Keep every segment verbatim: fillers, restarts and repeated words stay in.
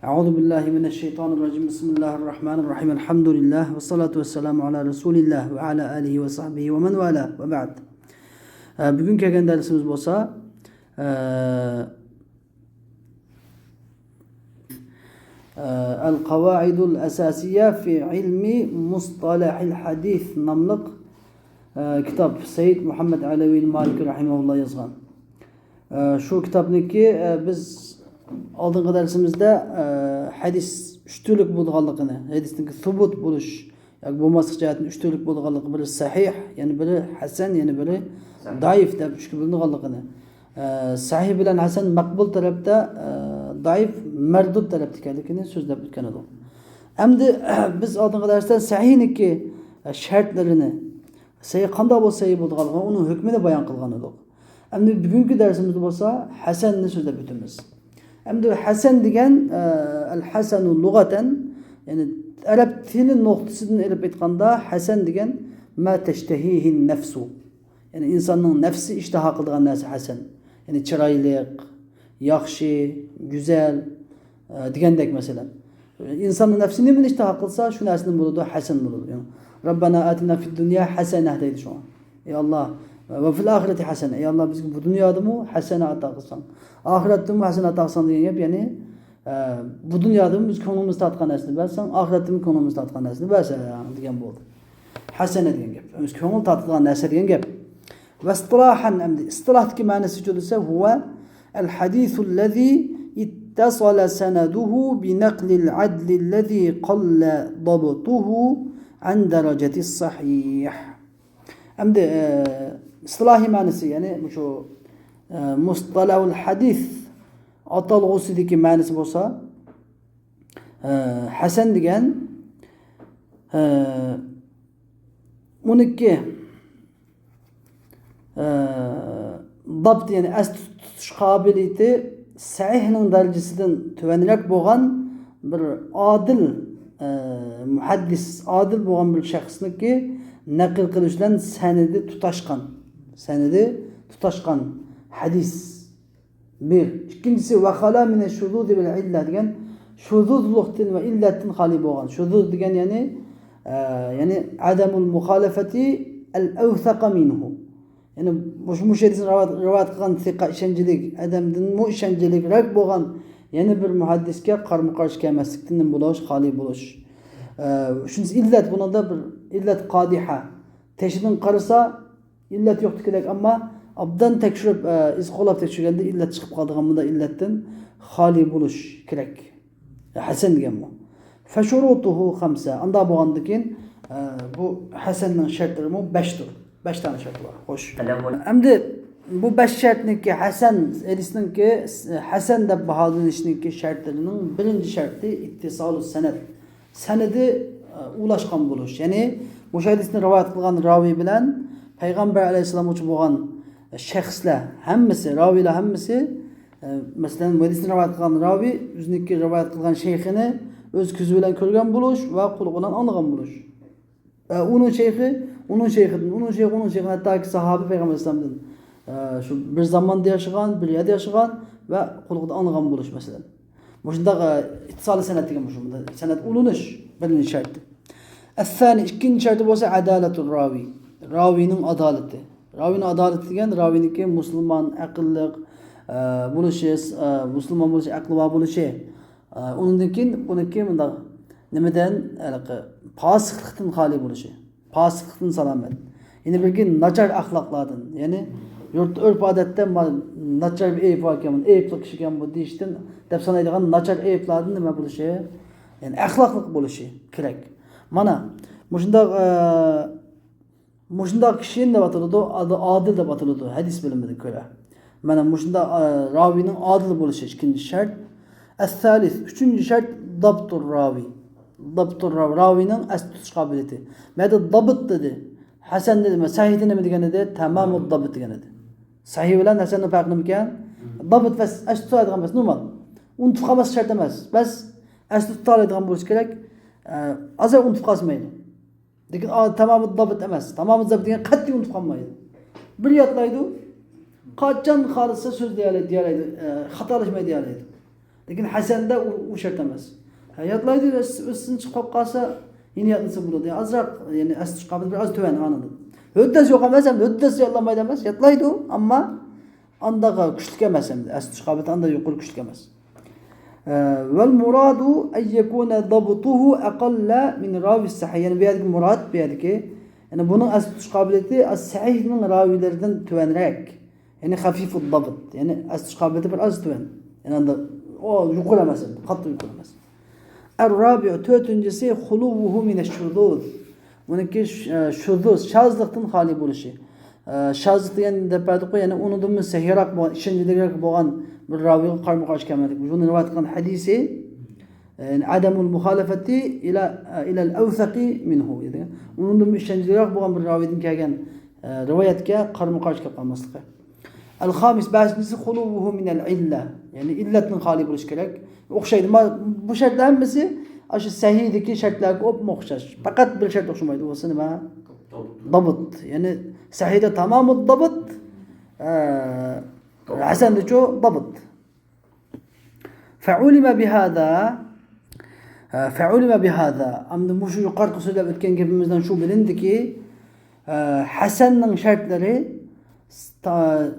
أعوذ بالله من الشيطان الرجيم. بسم الله الرحمن الرحيم. الحمد لله والصلاة والسلام على رسول الله وعلى آله وصحبه ومن والاه وبعد. ئە، بۈگۈن كەلگەن دەرسىمىز بولسا، ئە، ئە، القواعد الأساسية في علم مصطلح الحديث ناملىق، ئە، كىتاب، سەيد مۇھەممەد ئەلەۋى مالىكى رەھىمەھۇللا يازغان. ئە، شۇ كىتابنىكى، ئە، بىز ئالدىنقى دەرسىمىزدە، ئە، ھەدىس ئۈچ تۈرلۈك بولىدىغانلىقىنى، ھەدىسنىڭكى سۇبۇت بولۇش ياكى بولماسلىق جەھەتتىن ئۈچ تۈرلۈك بولىدىغانلىقى، بىرى سەھىھ، يەنە بىرى ھەسەن، يەنە بىرى زەئىپ دەپ ئۈچكە بۆلۈنىدىغانلىقىنى، ئە، سەھىھ بىلەن ھەسەن مەقبۇل تەرەپتە، ئە، زەئىپ مەردۇد تەرەپتە ئىكەنلىكىنى سۆزلەپ ئۆتكەن ئىدۇق. ئەمدى بىز ئالدىنقى دەرستە سەھىھنىكى، ئە، شەرتلىرىنى، سەھىھ قانداق بولسا سەھىھ بولىدىغانلىقىنى، ئۇنىڭ ھۆكمىنى بايان قىلغان ئىدۇق. ئەمدى بۈگۈنكى دەرسىمىزدە بولسا ھەسەننى سۆزلەپ ئۆتىمىز. ئەمدى ھەسەن دېگەن، ئە، الحسن لغة، يەنى ئەرەب تىلى نۇقتىسىدىن ئېلىپ ئېيتقاندا، ھەسەن دېگەن ما تشتهيه النفس. يەنى ئىنساننىڭ نەپسى ئىشتىھا قىلىدىغان نەرسە ھەسەن. يەنى چىرايلىق، ياخشى، گۈزەل، ئە، دېگەندەك مەسىلەن. ئىنساننىڭ نەپسى نېمىنى ئىشتىھا قىلسا، شۇ نەرسىدىن بولىدۇ، ھەسەن بولىدۇ. يەنى، ربنا آتنا في الدنيا حسنة دەيدۇ شۇڭا. ئەي ئاللا، ۋە فىل ئاخىرەتى ھەسەنە. ئەي ئاللا، بىزگە بۇ دۇنيادىمۇ ھەسەنە ئاتا قىلساڭ، ئاخىرەتتىمۇ ھەسەنە ئاتا قىلساڭ دېگەن گەپ، يەنى، ئە، بۇ دۇنيادىمۇ بىز كۆڭلىمىز تارتقان نەرسىنى بەرسەڭ، ئاخىرەتتىمۇ كۆڭلىمىز تارتقان نەرسىنى بەرسەڭ دېگەن بولدى. ھەسەنە دېگەن گەپ. ئۆز كۆڭۈل تارتىدىغان نەرسە دېگەن گەپ. ۋە ئىستىلاھەن، ئەمدى ئىستىلاھتىكى مەنىسىچۇ دېسە، هو الحديث الذي اتصل سنده بنقل العدل الذي قل ضبطه عن درجة الصحيح. ئەمدى، ئە، ئىستىلاھىي مەنىسى، يەنى مۇشۇ، ئە، مۇستەلەھۇل ھەدىس ئاتالغۇسىدىكى مەنىسى بولسا، ئە، ھەسەن دېگەن، ئە، ئۇنىڭكى، ئە، دابت، يەنى ئەستە تۇتۇش قابىلىيىتى سەھىھنىڭ دەرىجىسىدىن تۆۋەنرەك بولغان بىر ئادىل، ئە، مۇھەددىس، ئادىل بولغان بىر شەخسنىڭكى نەقىل قىلىش بىلەن سەنىدى تۇتاشقان، سەنىدى تۇتاشقان ھەدىس. بىر. ئىككىنچىسى، ۋە خالا مىنە شۇزۇزى ۋەل ئىللە دېگەن، شۇزۇزلۇقتىن ۋە ئىللەتتىن خالىي بولغان. شۇزۇز دېگەن، يەنى، ئە، يەنى ئادەمۇل مۇخالىفەتى ئەل ئەۋسەقە مىنھۇ. يەنى مۇشۇ، مۇشۇ ھەدىسنى رىۋايەت، رىۋايەت قىلغان سىقا ئىشەنچلىك ئادەمدىنمۇ ئىشەنچلىكرەك بولغان يەنە بىر مۇھەددىسكە قارىمۇ قارشى كەلمەسلىكتىن نېمە بولۇش، خالىي بولۇش. ئە، ئۈچىنچىسى ئىللەت، بۇنىڭدا بىر ئىللەت قادىھە. تېشىدىن قارىسا، ئىللەت يوقتەك، ئەمما ئوبدان تەكشۈرۈپ، ئە، ئىز قوغلاپ تەكشۈرگەندە ئىللەت چىقىپ قالىدىغان بۇنداق ئىللەتتىن خالىي بولۇش كېرەك. ھەسەن دېگەنمۇ. فشروطه خمسة. ئانداق بولغاندىن كېيىن، ئە، بۇ ھەسەننىڭ شەرتلىرىمۇ بەشتۇر. بەش دانە شەرتى بار. خوش. ئەمدى بۇ بەش شەرتنىڭكى ھەسەن، ھەدىسنىڭكى ھەسەن دەپ باھالىنىشنىڭكى شەرتلىرىنىڭ بىرىنچى شەرتى ئىتتىسالۇ سەنەد. سەنىدى، ئە، ئۇلاشقان بولۇش. يەنى مۇشۇ ھەدىسنى رىۋايەت قىلغان راۋى بىلەن پەيغەمبەر ئەلەيھىسسالامغىچە بولغان شەخسلەر ھەممىسى، راۋىيلار ھەممىسى، ئە، مەسىلەن، ھەدىسنى رىۋايەت قىلغان راۋى ئۆزىنىڭكى رىۋايەت قىلغان شەيخىنى ئۆز كۆزى بىلەن كۆرگەن بولۇش ۋە قۇلىقى بىلەن ئاڭلىغان بولۇش. ئە، ئۇنىڭ شەيخى، ئۇنىڭ شەيخىدىن، ئۇنىڭ شەيخى، ئۇنىڭ شەيخى، ھەتتاكى ساھابە پەيغەمبەر ئەلەيھىسسالامدىن، ئە، شۇ بىر زاماندا ياشىغان، بىر يەردە ياشىغان ۋە قۇلىقىدا ئاڭلىغان بولۇش، مەسىلەن. مۇشۇنداق، ئە، ئىتتىسالى سەنەد دېگەن مۇشۇ، سەنەد ئۇلىنىش بىرىنچى شەرتى. ئەسسانى، ئىككىنچى شەرتى بولسا ئەدالەتۇر راۋى. راۋىنىڭ ئادالىتى. راۋىنىڭ ئادالىتى دېگەن راۋىنىڭكى مۇسۇلمان، ئەقىللىق، ئە، بولۇشى، ئە، مۇسۇلمان بولۇشى، ئەقلى بار بولۇشى. ئە، ئۇنىڭدىن كېيىن بۇنىڭكى مۇنداق نېمىدىن، ھېلىقى پاسىقلىقتىن خالىي بولۇشى، پاسىقلىقتىن سالامەت. يەنە بىركى ناچار ئەخلاقلاردىن، يەنى يۇرتتا ئۆرپ-ئادەتتە ما-، ناچار بىر ئەيىبى باركەن، ئەيىبلىك كىشىكەن بۇ دېيىشتىن دەپ سانايدىغان ناچار ئەيىبلاردىن نېمە بولۇشى، يەنى ئەخلاقلىق بولۇشى كېرەك. مانا مۇشۇنداق، ئە، مۇشۇنداق كىشى نېمە ئاتىلىدۇ؟ ئاد-، ئادىل دەپ ئاتىلىدۇ ھەدىس بىلىمىدىن كۆرە. مانا مۇشۇنداق، ئە، راۋىنىڭ ئادىل بولۇشى ئىككىنچى شەرت. ئەسسالىس، ئۈچىنچى شەرت، دابتۇر راۋى. دابتۇر راۋى، راۋىنىڭ ئەستە تۇتۇش قابىلىيىتى. مەدە دابىت دېدى. ھەسەن دېدى، سەھىھتە نېمە دېگەن ئىدى؟ تامامۇ دابىت دېگەن ئىدى. سەھىھ بىلەن ھەسەننىڭ پەرقى نېمىكەن؟ دابىت بەس، ئەستە تۇتالايدىغان بەس، نورمال. ئۇنتۇپ قالماسلىق شەرت ئەمەس. بەس، ئەستە تۇتالايدىغان بولۇشى كېرەك. ئە، ئازراق ئۇنتۇپ قالسا مەيلى. لېكىن، ئا، تامامى دابىت ئەمەس. تامامى دابىت دېگەن قەتئىي ئۇنتۇپ قالمايدۇ. بىر يادلايدۇ. قاچان خالىسا سۆزلىيەلەيدۇ، دېيەلەيدۇ. ئە، خاتالاشماي دېيەلەيدۇ. لېكىن ھەسەندە ئۇ، ئۇ شەرت ئەمەس. ھە، يادلايدۇ، ئەس-، ئەسىدىن چىقىپ قالسا، يەنە يادلىسا بولىدۇ. يا ئازراق، يەنى ئەستە چىقىپ قالىدۇ، بىر ئاز تۆۋەن ئانىڭدىن. ھۆددەس يوق ئەمەس، ھەم ھۆددەس يادلىمايدۇ ئەمەس، يادلايدۇ، ئەمما ئانداق كۈچلۈك ئەمەس ئەمدى. ئەستە چىقىپ قالىدۇ، ئانداق يۇقىرى كۈچلۈك ئەمەس. ئە، والمراد أن يكون ضبطه أقل من راوي الصحيح. يەنى بۇ يەردىكى مۇراد، بۇ يەردىكى، يەنى بۇنىڭ ئەستە چىقىش قابىلىيىتى ئەس-، سەھىھنىڭ راۋىيلىرىدىن تۆۋەنرەك. يەنى خەفىفۇد دابىت. يەنى ئەستە چىقىش قابىلىيىتى بىر ئاز تۆۋەن. يەنى ئاندا ئۇ يۇقىرى ئەمەس، قاتتىق يۇقىرى ئەمەس. الرابع، تۆتىنچىسى، خلوه من الشذوذ. بۇنىڭكى ش-، ئە، شۇزۇز، شازلىقتىن خالىي بولۇشى. ئە، شازلىق دېگەن دەپ بەردۇققۇ، يەنى ئۇنىڭدىنمۇ سەھىھراق بولغان، ئىشەنچلىكرەك بولغان بىر راۋىيغا قارىمۇ قارشى كەلمەيدۇ. بۇنى رىۋايەت قىلغان ھەدىسى، يەنى عدم المخالفة إلى، إلى الأوثق منه. يەنى ئۇنىڭدىنمۇ ئىشەنچلىكرەك بولغان بىر راۋىيدىن كەلگەن، ئە، رىۋايەتكە قارىمۇ قارشى كەپ قالماسلىقى. الخامس، بەشىنچىسى، خلوه من العلة، يەنى ئىللەتتىن خالىي بولۇشى كېرەك. ئوخشايدۇ. ما-، بۇ شەرتلەر ھەممىسى ئاشۇ سەھىھدىكى شەرتلەرگە ئوپمۇ ئوخشاش. پەقەت بىر شەرت ئوخشىمايدۇ. بولسا نېمە؟ دابىت. يەنى سەھىھدە تامامۇد دابىت، ئە، ھەسەندىچۇ دابىت. فعلم بهذا، ئە، فعلم بهذا. ئەمدى مۇشۇ يۇقىرىقى سۆزلەپ ئۆتكەن گېپىمىزدىن شۇ بىلىندىكى، ئە، ھەسەننىڭ شەرتلىرى تا-،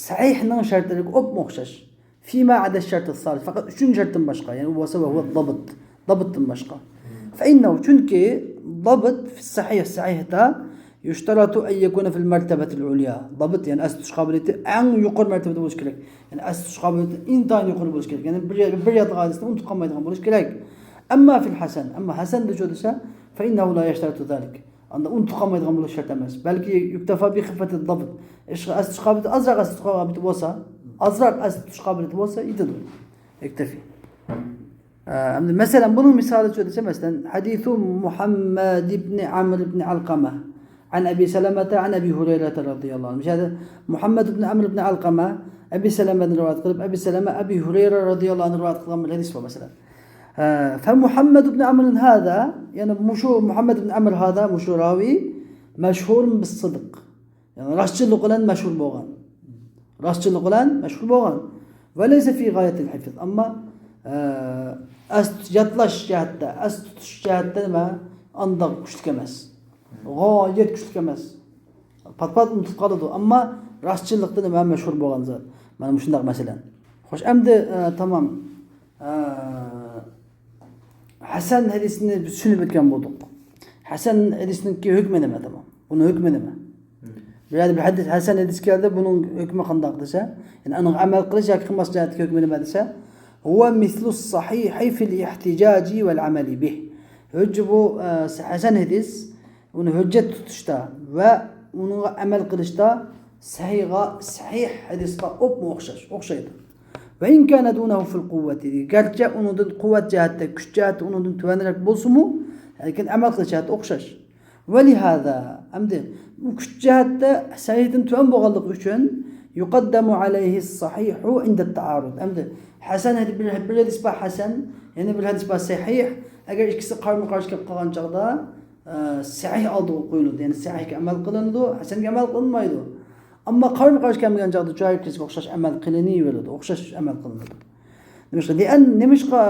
سەھىھنىڭ شەرتلىرىگە ئوپمۇ ئوخشاش. فيما عدا الشرط الثالث، پەقەت ئۈچىنچى شەرتتىن باشقا، يەنى بولسا وهو الضبط، دابىتتىن باشقا. فإنه، چۈنكى دابىت في الصحيح، سەھىھتا يشترط أن يكون في المرتبة العليا. دابىت، يەنى ئەستە تۇتۇش قابىلىيىتى ئەڭ يۇقىرى مەرتىبىدە بولۇشى كېرەك. يەنى ئەستە تۇتۇش قابىلىيىتى ئىنتايىن يۇقىرى بولۇشى كېرەك. يەنى بىر، بىر يادلىغان ھەدىسنى ئۇنتۇپ قالمايدىغان بولۇشى كېرەك. أما في الحسن، ئەمما ھەسەندىچۇ دېسە، فإنه لا يشترط ذلك. ئاندا ئۇنتۇپ قالمايدىغان بولۇش شەرت ئەمەس. بەلكى يكتفى بخفة الضبط. ئىشقا ئەستە تۇتۇش قابىلىيىتى ئازراق ئەستە تۇتۇش قابىلىيىتى بولسا، ئازراق ئەستە تۇتۇش قابىلىيىتى بولسا يېتىدۇ. يكتفي. ئە، ئەمدى مەسىلەن، بۇنىڭ مىسالىچۇ دېسە، مەسىلەن، حديث محمد بن عمرو بن علقمة عن أبي سلمة عن أبي هريرة رضي الله عنه. مۇشۇ يەردە مۇھەممەد ئىبن ئەمر ئىبن ئەلقەمە ئەبى سەلەمەدىن رىۋايەت قىلىپ، ئەبى سەلەمە ئەبى ھۇرەيرە رەزىياللاھۇ ئەنھۇ رىۋايەت قىلغان بىر ھەدىس بار، مەسىلەن. ئە، فمحمد بن عمرو هذا، يەنى مۇشۇ مۇھەممەد ئىبن ئەمر هذا، مۇشۇ راۋى، مەشھۇر بالصدق. يەنى راستچىللىق بىلەن مەشھۇر بولغان. راستچىللىق بىلەن مەشھۇر بولغان. وليس في غاية الحفظ. ئەمما، ئە، ئەس-، يادلاش جەھەتتە، ئەستە تۇتۇش جەھەتتە نېمە؟ ئانداق كۈچلۈك ئەمەس. غايەت كۈچلۈك ئەمەس. پات-پات ئۇنتۇپ قالىدۇ. ئەمما راستچىللىقتا نېمە؟ مەشھۇر بولغان زات. مانا مۇشۇنداق مەسىلەن. خوش، ئەمدى، ئە، تامام. ئە، ھەسەن ھەدىسىنى بىز چۈشىنىپ ئۆتكەن بولدۇق. ھەسەن ھەدىسنىڭكى ھۆكمى نېمە؟ تامام. بۇنىڭ ھۆكمى نېمە؟ بىر يەردە بىر ھەدىس، ھەسەن ھەدىس كەلدى، بۇنىڭ ھۆكمى قانداق دېسە، يەنى ئۇنىڭغا ئەمەل قىلىش ياكى قىلماسلىق جەھەتتىكى ھۆكمى نېمە دېسە، هو مثل الصحيح في الاحتجاج والعمل به. ھۆججە بۇ، ئە، ھەسەن ھەدىس، ئۇنى ھۆججەت تۇتۇشتا ۋە ئۇنىڭغا ئەمەل قىلىشتا سەھىھقا، سەھىھ ھەدىسقا ئوپمۇ ئوخشاش، ئوخشايدۇ. وإن كان دونه في القوة، گەرچە ئۇنىڭدىن قۇۋۋەت جەھەتتە، كۈچ جەھەتتە ئۇنىڭدىن تۆۋەنرەك بولسىمۇ، لېكىن ئەمەل قىلىش جەھەتتە ئوخشاش. ولهذا، ئەمدى ئۇ كۈچ جەھەتتە سەھىھتىن تۆۋەن بولغانلىقى ئۈچۈن، يقدم عليه الصحيح عند التعارض. ئەمدى ھەسەن ھەدىس، بىر، بىر ھەدىس بار ھەسەن، يەنە بىر ھەدىس بار سەھىھ. ئەگەر ئىككىسى قارمۇ قارشى كەپ قالغان چاغدا، ئە، سەھىھ ئالدىغا قويۇلىدۇ. يەنى سەھىھكە ئەمەل قىلىنىدۇ، ھەسەنگە ئەمەل قىلىنمايدۇ. ئەمما قارمۇ قارشى كەلمىگەن چاغدا شۇ ھەر ئىككىسىگە ئوخشاش ئەمەل قىلىنىۋېرىدۇ، ئوخشاش ئەمەل قىلىنىدۇ. نېمىشقا؟ لأن، نېمىشقا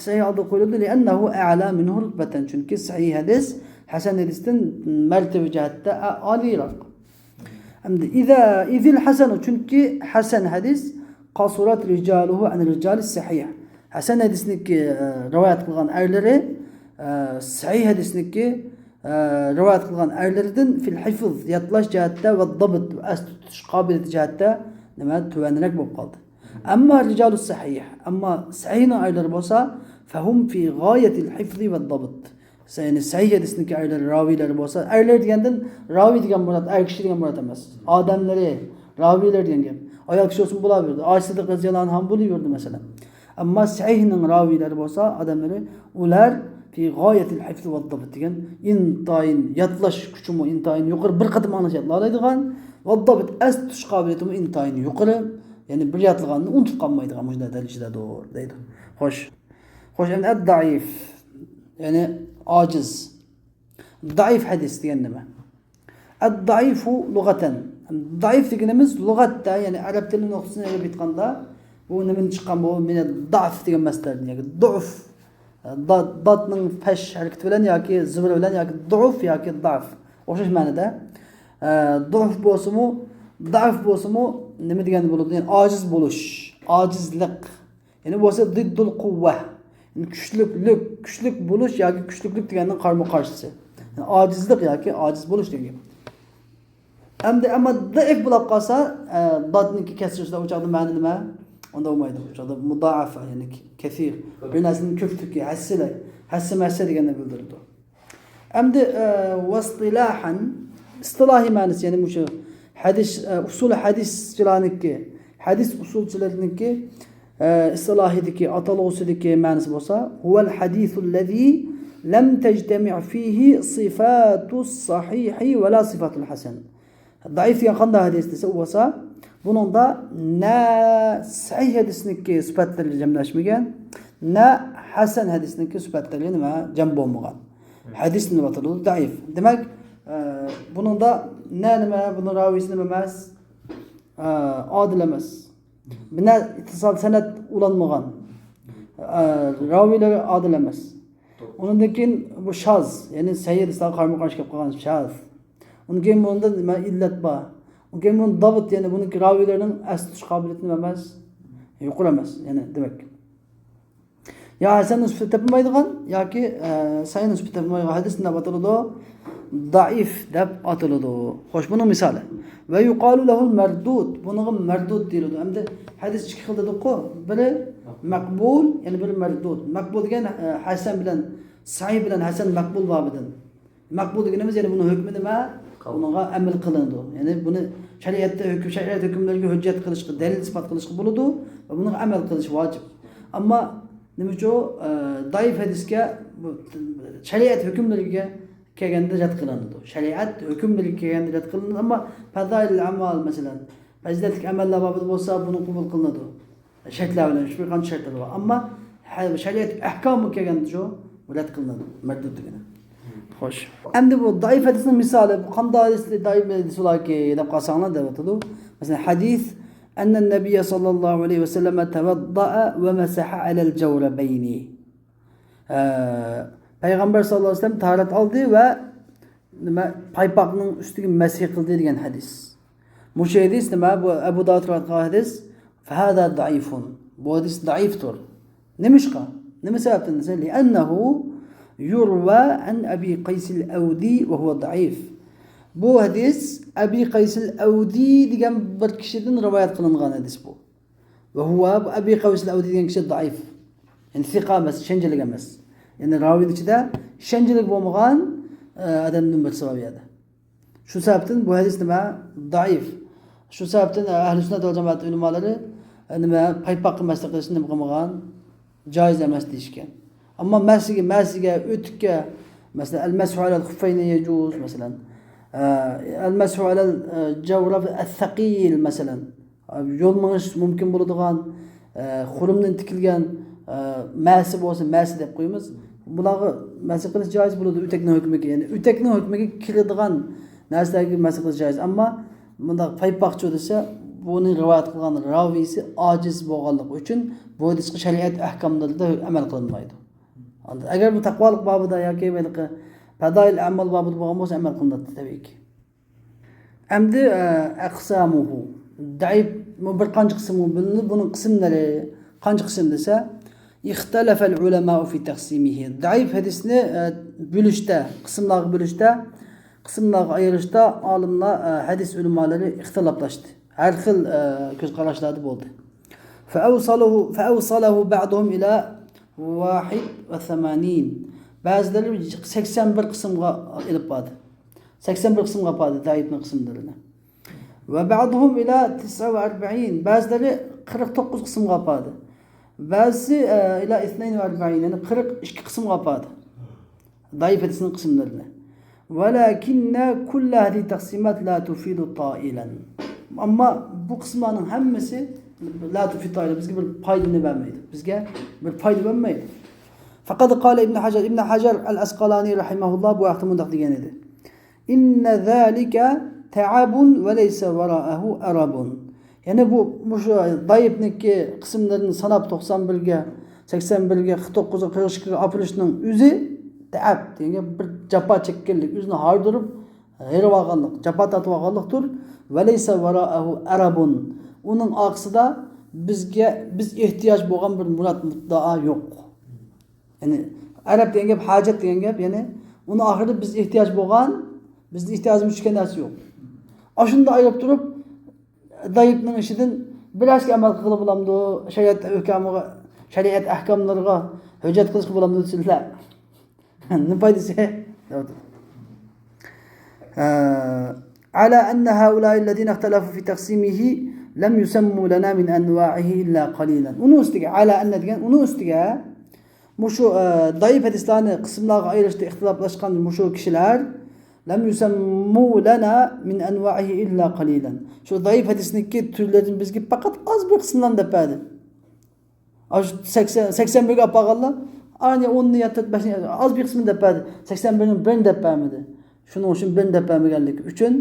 سەھىھ ئالدىغا قويۇلىدۇ؟ لأنه أعلى منه رتبة. چۈنكى سەھىھ ھەدىس ھەسەن ھەدىستىن مەرتىۋە جەھەتتە ئا-، ئالىيراق. ئەمدى إذا، إذ الحسن، چۈنكى ھەسەن ھەدىس قصرت رجاله عن رجال الصحيح. ھەسەن ھەدىسنىكى، ئە، رىۋايەت قىلغان ئەرلىرى، ئە، سەھىھ ھەدىسنىكى، ئە، رىۋايەت قىلغان ئەرلىرىدىن في الحفظ، يادلاش جەھەتتە، والضبط، ئەستە تۇتۇش قابىلىيىتى جەھەتتە نېمە؟ تۆۋەنرەك بولۇپ قالدى. أما رجال الصحيح، ئەمما سەھىھنىڭ ئەرلىرى بولسا، فهم في غاية الحفظ والضبط. سە-، يەنى سەھىھ ھەدىسنىڭكى ئەرلىرى، راۋىيلىرى بولسا، ئەرلەر دېگەندىن راۋىي دېگەن مۇراد، ئەر كىشى دېگەن مۇراد ئەمەس. ئادەملىرى، راۋىيلار دېگەن گەپ. ئايال كىشى بولسىمۇ بولاۋېرىدۇ. ئائىشە سىددىق رەزىياللاھۇ ئەنھا بولۇۋېرىدۇ، مەسىلەن. ئەمما سەھىھنىڭ راۋىيلىرى بولسا، ئادەملىرى، ئۇلار في غاية الحفظ والضبط دېگەن ئىنتايىن يادلاش كۈچىمۇ ئىنتايىن يۇقىرى، بىر قېتىم ئاڭلىسا يادلايدىغان، والضبط، ئەستە تۇتۇش قابىلىيىتىمۇ ئىنتايىن يۇقىرى. يەنى بىر يادلىغاننى ئۇنتۇپ قالمايدىغان مۇشۇنداق دەرىجىدىدۇر، دەيدۇ. خوش. خوش، ئەمدى الضعيف، يەنى ئاجىز. زەئىپ ھەدىس دېگەن نېمە؟ الضعيف لغة. زەئىپ دېگىنىمىز لۇغەتتە، يەنى ئەرەب تىلى نۇقتىسىنى ئېلىپ ئېيتقاندا، بۇ نېمىدىن چىققان بۇ؟ مىنە دەئف دېگەن مەسدەردىن ياكى دۇئف. داد، دادنىڭ پەش ھەرىكىتى بىلەن ياكى زىبىر بىلەن ياكى دۇئف ياكى دەئف. ئوخشاش مەنىدە. ئە، دۇئف بولسىمۇ، دەئف بولسىمۇ نېمە دېگەندە بولىدۇ؟ يەنى ئاجىز بولۇش، ئاجىزلىق. يەنى بولسا زىددۇل قۇۋۋە. يەنى كۈچلۈكلۈك، كۈچلۈك بولۇش ياكى كۈچلۈكلۈك دېگەننىڭ قارىمۇ قارشىسى. يەنى ئاجىزلىق ياكى ئاجىز بولۇش دېگەن گەپ. ئەمدى ئەمما زەئىپ بولاپ قالسا، ئە، دادنىڭكى كەسرىسىدە ئۇ چاغدا مەنە نېمە؟ ئۇندا بولمايدۇ. ئۇ چاغدا مۇدائەفە، يەنى كەسىر. بىر نەرسىنىڭ كۆپلۈكى، ھەسسىلەي. ھەسسە مەسسە دېگەننى بىلدۈرىدۇ. ئەمدى، ئە، ۋەستىلاھەن، ئىستىلاھىي مەنىسى، يەنى مۇشۇ ھەدىس، ئە، ئۇسۇل ھەدىسچىلارنىڭكى، ھەدىس ئۇسۇلچىلىرىنىڭكى، ئە، ئىستىلاھىدىكى، ئاتالغۇسىدىكى مەنىسى بولسا، هو الحديث الذي لم تجتمع فيه صفات الصحيح ولا صفات الحسن. زەئىف دېگەن قانداق ھەدىس دېسە، ئۇ بولسا، بۇنىڭدا نە سەھىھ ھەدىسنىڭكى سۈپەتلىرى جەملەشمىگەن، نە ھەسەن ھەدىسنىڭكى سۈپەتلىرى نېمە، جەم بولمىغان. ھەدىس نېمە ئاتىلىدۇ؟ زەئىف. دېمەك، ئە، بۇنىڭدا نە نېمە، بۇنىڭ راۋىيسى نېمە ئەمەس؟ ئە، ئادىل ئەمەس. بىنە ئىتتىسال سەنەد ئۇلانمىغان. ئە، راۋىيلىرى ئادىل ئەمەس. ئۇنىڭدىن كېيىن بۇ شاز، يەنى سەھىھ ھەدىسلەرگە قارىمۇ قارشى كەپ قالغان شاز. ئۇنىڭدىن كېيىن بۇنىڭدا نېمە، ئىللەت بار. ئۇنىڭدىن كېيىن بۇنى دابىت، يەنى بۇنىڭكى راۋىيلىرىنىڭ ئەستە تۇتۇش قابىلىيىتى نېمە ئەمەس؟ يۇقىرى ئەمەس، يەنى دېمەك. يا ھەسەن نىسبىتى تېپىلمايدىغان ياكى، ئە، سەھىھ نىسبىتى تېپىلمايدىغان ھەدىس نېمە ئاتىلىدۇ؟ زەئىف دەپ ئاتىلىدۇ. خوش، بۇنىڭ مىسالى. ۋە يۇقالۇ لەھۇل مەردۇد. بۇنىڭغا مەردۇد دېيىلىدۇ. ئەمدى ھەدىس ئىككى خىل دېدۇققۇ. بىرى مەقبۇل، يەنى بىرى مەردۇد. مەقبۇل دېگەن، ئە، ھەسەن بىلەن، سەھىھ بىلەن ھەسەن مەقبۇل بابىدىن. مەقبۇل دېگىنىمىز، يەنى بۇنىڭ ھۆكمى نېمە؟ قابۇل. بۇنىڭغا ئەمەل قىلىنىدۇ. يەنى بۇنى شەرىئەتتە ھۆكۈم، شەرىئەت ھۆكۈملىرىگە ھۆججەت قىلىشقا، دەلىل ئىسپات قىلىشقا بولىدۇ ۋە بۇنىڭغا ئەمەل قىلىش ۋاجىپ. ئەمما نېمە ئۈچۈن، ئە، زەئىف ھەدىسكە بۇ شەرىئەت ھۆكۈملىرىگە كەلگەندە رەت قىلىنىدۇ. شەرىئەت ھۆكۈملىرىگە كەلگەندە رەت قىلىنىدۇ. ئەمما پەزائىل ئەمال، مەسىلەن، پەزىلەتلىك ئەمەللەر بابىدا بولسا، بۇنى قوبۇل قىلىنىدۇ. شەرتلەر بىلەن، شۇ بىر قانچە شەرتلەر بار. ئەمما ھە-، شەرىئەت ئەھكامى كەلگەندە شۇ رەت قىلىنىدۇ، مەردۇد دېگىنى. خوش. ئەمدى بۇ زەئىف ھەدىسنىڭ مىسالى، بۇ قانداق ھەدىس، زەئىف ھەدىس بولاركى دەپ قالساڭلار دەۋاتىدۇ. مەسىلەن، ھەدىس، أن النبي صلى الله عليه وسلم توضأ ومسح على الجوربين. ئە، پەيغەمبەر ساللاللاھۇ ئەلەيھى ۋەسەللەم تاھارەت ئالدى ۋە نېمە، پايپاقنىڭ ئۈستىگە مەسىھ قىلدى دېگەن ھەدىس. مۇشۇ ھەدىس نېمە؟ بۇ ئەبۇ داۋۇد رىۋايەت قىلغان ھەدىس. فهذا ضعيف. بۇ ھەدىس زەئىفتۇر. نېمىشقا؟ نېمە سەۋەبتىن دېسە، لأنه يروى عن أبي قيس الأودي وهو ضعيف. بۇ ھەدىس ئەبى قەيسىل ئەۋدى دېگەن بىر كىشىدىن رىۋايەت قىلىنغان ھەدىس بۇ. ۋە ھۇۋە، بۇ ئەبى قەيسىل ئەۋدى دېگەن كىشى زەئىف. يەنى سىقە ئەمەس، ئىشەنچلىك ئەمەس. يەنى راۋىنىڭ ئىچىدە ئىشەنچلىك بولمىغان، ئە، ئادەمدىن بىرسى بار بۇ يەردە. شۇ سەۋەبتىن بۇ ھەدىس نېمە؟ زەئىف. شۇ سەۋەبتىن، ئە، ئەھلى سۈننەت ۋەل جامائەت ئۆلىمالىرى، ئە، نېمە، پايپاققا مەسىھ قىلىشنى نېمە قىلمىغان؟ جايىز ئەمەس دېيىشكەن. ئەمما مەسىگە، مەسىگە، ئۆتۈككە، مەسىلەن، المسح على الخفين يجوز، مەسىلەن، ئە، المسح على، ئە، الجورب الثقيل، مەسىلەن، ئە، يول مېڭىش مۇمكىن بولىدىغان، ئە، خۇرۇمدىن تىكىلگەن، ئە، مەسە بولسا، مەسە دەپ قويىمىز. بۇلارغا مەسە قىلىش جايىز بولىدۇ، ئۆتەكنىڭ ھۆكمىگە، يەنى ئۆتەكنىڭ ھۆكمىگە كىرىدىغان نەرسىلەرگە مەسە قىلىش جايىز. ئەمما مۇنداق پايپاقچۇ دېسە، بۇنى رىۋايەت قىلغان راۋىيسى ئاجىز بولغانلىقى ئۈچۈن بۇ ھەدىسقا شەرىئەت ئەھكاملىرىدا ئەمەل قىلىنمايدۇ. ئەگەر بۇ تەقۋالىق بابىدا ياكى ھېلىقى پەزائىل ئەمال بابىدا بولغان بولسا، ئەمەل قىلىناتتى، تەبىئىيكى. ئەمدى، ئە، ئەقسامۇھۇ. زەئىف، بۇ بىر قانچە قىسىمغا بۆلۈنىدۇ. بۇنىڭ قىسىملىرى قانچە قىسىم دېسە، اختلف العلماء في تقسيمه. زەئىف ھەدىسنى، ئە، بۆلۈشتە، قىسىملارغا بۆلۈشتە، قىسىملارغا ئايرىشتا ئالىملار، ئە، ھەدىس ئۆلىمالىرى ئىختىلاپلاشتى. ھەر خىل، ئە، كۆز قاراشلاردا بولدى. فأوصله، فأوصله بعضهم إلى واحد وثمانين. بەزىلىرى سەكسەن بىر قىسىمغا ئېلىپ باردى. سەكسەن بىر قىسىمغا ئاپاردى زەئىپنىڭ قىسىملىرىنى. وبعضهم إلى تسع وأربعين. بەزىلىرى قىرىق توققۇز قىسىمغا ئاپاردى. بەزىسى، ئە، إلى اثنين وأربعين، يەنى قىرىق ئىككى قىسىمغا ئاپاردى. زەئىف ھەدىسنىڭ قىسىملىرىنى. ولكن كل هذه التقسيمات لا تفيد طائلا. ئەمما بۇ قىسىملارنىڭ ھەممىسى لا تفيد طائلا، بىزگە بىر پايدىنى بەرمەيدۇ. بىزگە بىر پايدا بەرمەيدۇ. فقد قال ابن حجر، ئىبن ھەجەر ئەل ئەسقالانى رەھىمەھۇللا بۇ ھەقتە مۇنداق دېگەن ئىدى. إن ذلك تعب وليس وراءه أرب. يەنى بۇ، مۇشۇ دەئىپنىڭكى قىسىملىرىنى ساناپ توقسان بىرگە، سەكسەن بىرگە، قىرىق توققۇزغا، قىرىق ئىككىگە ئاپىرىشنىڭ ئۆزى دەئىپ دېگەن گەپ، بىر جاپا چەككەنلىك، ئۆزىنى ھاردۇرۇپ، ھېرىۋالغانلىق، جاپا تارتىۋالغانلىقتۇر. وليس وراءه عرب. ئۇنىڭ ئارقىسىدا بىزگە، بىز ئېھتىياج بولغان بىر مۇراد مۇددىئا يوق. يەنى ئەرەب دېگەن گەپ، ھاجەت دېگەن گەپ، يەنى ئۇنىڭ ئاخىرىدا بىز ئېھتىياج بولغان، بىزنىڭ ئېھتىياجىمىز چۈشكەن نەرسە يوق. ئاشۇنداق ئايرىپ تۇرۇپ، دەئىپنىڭ ئىچىدىن بىر نەرسىگە ئەمەل قىلغىلى بولامدۇ؟ شەرىئەت ئۆھكەمىگە، شەرىئەت ئەھكاملىرىغا ھۆججەت قىلىشقا بولامدۇ دېسىلە. نېمە پايدىسى؟ ئە، على أن هؤلاء الذين اختلفوا في تقسيمه لم يسموا لنا من أنواعه إلا قليلا. ئۇنىڭ ئۈستىگە، على أن دېگەن، ئۇنىڭ ئۈستىگە، مۇشۇ، ئە، دەئىپ ھەدىسلەرنى قىسىملارغا ئايرىشتا ئىختىلاپلاشقان مۇشۇ كىشىلەر، لم يسموا لنا من أنواعه إلا قليلا. شۇ دەئىپ ھەدىسنىڭكى تۈرلىرىدىن بىزگە پەقەت ئاز بىر قىسىملارنى دەپ بەردى. ئاشۇ سەكسەن، سەكسەن بىرگە ئاپارغانلار، ئانى ئوننى يا تۆت، بەشنى، ئاز بىر قىسمىنى دەپ بەردى. سەكسەن بىرنىڭ بىرىنى دەپ بەرمىدى. شۇنىڭ ئۈچۈن بىرىنى دەپ بەرمىگەنلىكى ئۈچۈن،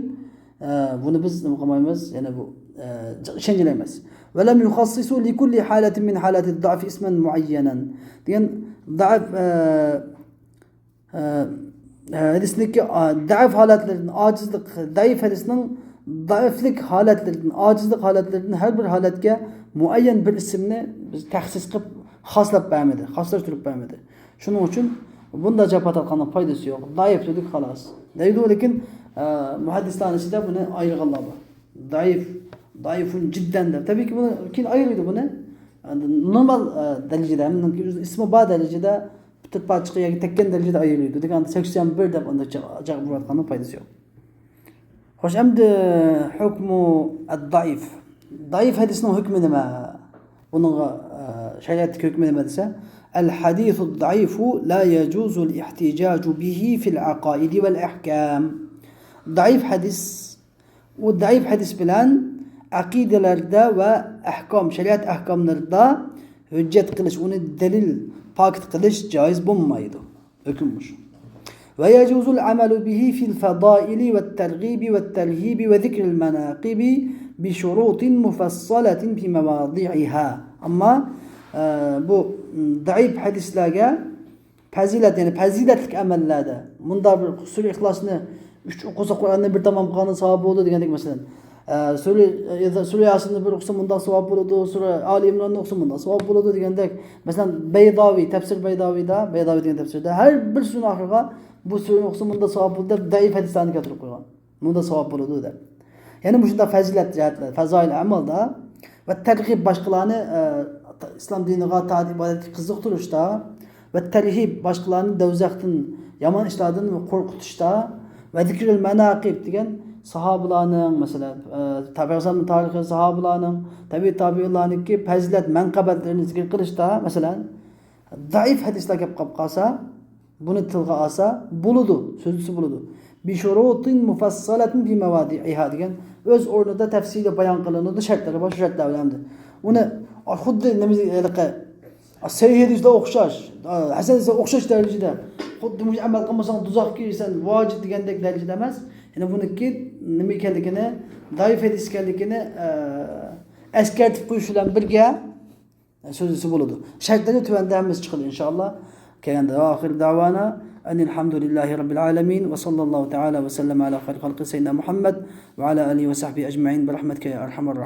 ئە، بۇنى بىز نېمە قىلمايمىز؟ يەنە بۇ، ئە، ئىشەنچلەيمىز. ولم يخصصوا لكل حالة من حالات الضعف اسما معينا. دېگەن دەئىپ، ئە، ئە، ھەدىسنىڭكى، ئا، دەئىپ ھالەتلىرىدىن، ئاجىزلىق، دەئىپ ھەدىسنىڭ دەئىپلىك ھالەتلىرىدىن، ئاجىزلىق ھالەتلىرىدىن ھەر بىر ھالەتكە مۇئەييەن بىر ئىسىمنى بىز تەخسىس قىلىپ خاسلاپ بەرمىدى، خاسلاشتۇرۇپ بەرمىدى. شۇنىڭ ئۈچۈن بۇنداق جاپا تارتقاننىڭ پايدىسى يوق. دەئىپ دېدۇق، خالاس. دەيدۇ، لېكىن، ئە، مۇھەددىسلارنىڭ ئىچىدە بۇنى ئايرىغانلار بار. دەئىپ، دەئىفۇن جىددەن دەپ. تەبىئىيكى، بۇنى كېيىن ئايرىيدۇ بۇنى. ئەمدى نورمال، ئە، دەرىجىدە، ھەممىنىڭكى ئۆزىنىڭ ئىسمى بار دەرىجىدە، پۈتۈن پارچىقى ياكى تەككەن دەرىجىدە ئايرىلىدۇ. لېكىن ئەمدى سەكسەن بىر دەپ ئانداق جا-، جاغ بۇرۇۋاتقاننىڭ پايدىسى يوق. خوش، ئەمدى ھۆكمى ئەددەئىف. دەئىپ ھەدىسنىڭ ھۆكمى نېمە؟ بۇنىڭغا، ئە، شەرىئەتتىكى ھۆكمى نېمە دېسە، الحديث الضعيف لا يجوز الاحتجاج به في العقائد والأحكام. دەئىپ ھەدىس، ئۇ دەئىپ ھەدىس بىلەن ئەقىدىلەردە ۋە ئەھكام، شەرىئەت ئەھكاملىرىدا ھۆججەت قىلىش، ئۇنى دەلىل پاكىت قىلىش جائىز بولمايدۇ. ھۆكۈم مۇشۇ. ويجوز العمل به في الفضائل والترغيب والترهيب وذكر المناقب بشروط مفصلة في مواضعها. ئەمما، ئە، بۇ، م، دەئىپ ھەدىسلەرگە پەزىلەت، يەنى پەزىلەتلىك ئەمەللەردە مۇنداق بىر سۈرە ئىخلاسنى ئۈچ ئوقۇسا قۇرئاننى بىر تامام قىلغاندا ساۋاب بولىدۇ دېگەندەك، مەسىلەن، ئە، سۈرە، ئە، سۈرە ياسىننى بىر ئوقۇسا مۇنداق ساۋاب بولىدۇ، سۈرە ئالى ئىمراننى ئوقۇسا مۇنداق ساۋاب بولىدۇ دېگەندەك، مەسىلەن، بەيداۋى، تەپسىر بەيداۋىدا، بەيداۋى دېگەن تەپسىردە ھەر بىر سۈرىنىڭ ئاخىرىغا بۇ سۈرىنى ئوقۇسا مۇنداق ساۋاب بولىدۇ دەپ دەئىپ ھەدىسلەرنى كەلتۈرۈپ قويغان. مۇنداق ساۋاب بولىدۇ دەپ. يەنە مۇشۇنداق پەزىلەت جەھەتلەر، فەزائىل ئەمەلدە ۋە تەرغىب، باشقىلارنى، ئە، ئىسلام دىنىغا، تائەت ئىبادەتكە قىزىقتۇرۇشتا ۋە تەرھىب، باشقىلارنى دوزاختىن، يامان ئىشلاردىن قورقۇتۇشتا ۋە زىكرۇل ماناقىب دېگەن ساھابىلارنىڭ، مەسىلەن، ئە، پەيغەمبەرنىڭ تارىخى، ساھابىلارنىڭ، تەبىئىي تابىئىنلارنىڭكى پەزىلەت، مەنقەبەتلىرىنى زىكىر قىلىشتا، مەسىلەن، دەئىپ ھەدىسلەر كەپ قاپ قالسا، بۇنى تىلغا ئالسا بولىدۇ، سۆزلىسە بولىدۇ. بىشۇرۇتىن مۇفەسسەلەتىن بىمەۋادىئىھا دېگەن ئۆز ئورنىدا تەپسىلىي بايان قىلىنىدۇ، شەرتلىرى بار، شۇ شەرتلەر بىلەن ئەمدى. ئۇنى خۇددى نېمە ھېلىقى سەھىھ ھەدىسلەر ئوخشاش، ھەسەن ھەدىسلەر ئوخشاش دەرىجىدە، خۇددى مۇشۇ ئەمەل قىلمىساڭ دوزاخقا كىرىسەن، ۋاجىب دېگەندەك دەرىجىدە ئەمەس. يەنى بۇنىڭكى نېمە ئىكەنلىكىنى، دەئىپ ھەدىس ئىكەنلىكىنى، ئە، ئەسكەرتىپ قويۇش بىلەن بىرگە، سۆزلىسە بولىدۇ. شەرتلىرى تۆۋەندە ھەممىسى چىقىدۇ، ئىنشائاللا. كەلگەندە، وآخر دعوانا أن الحمد لله رب العالمين، وصلى الله تعالى وسلم على خير خلقه سيدنا محمد وعلى آله وصحبه أجمعين برحمتك يا أرحم الراحمين.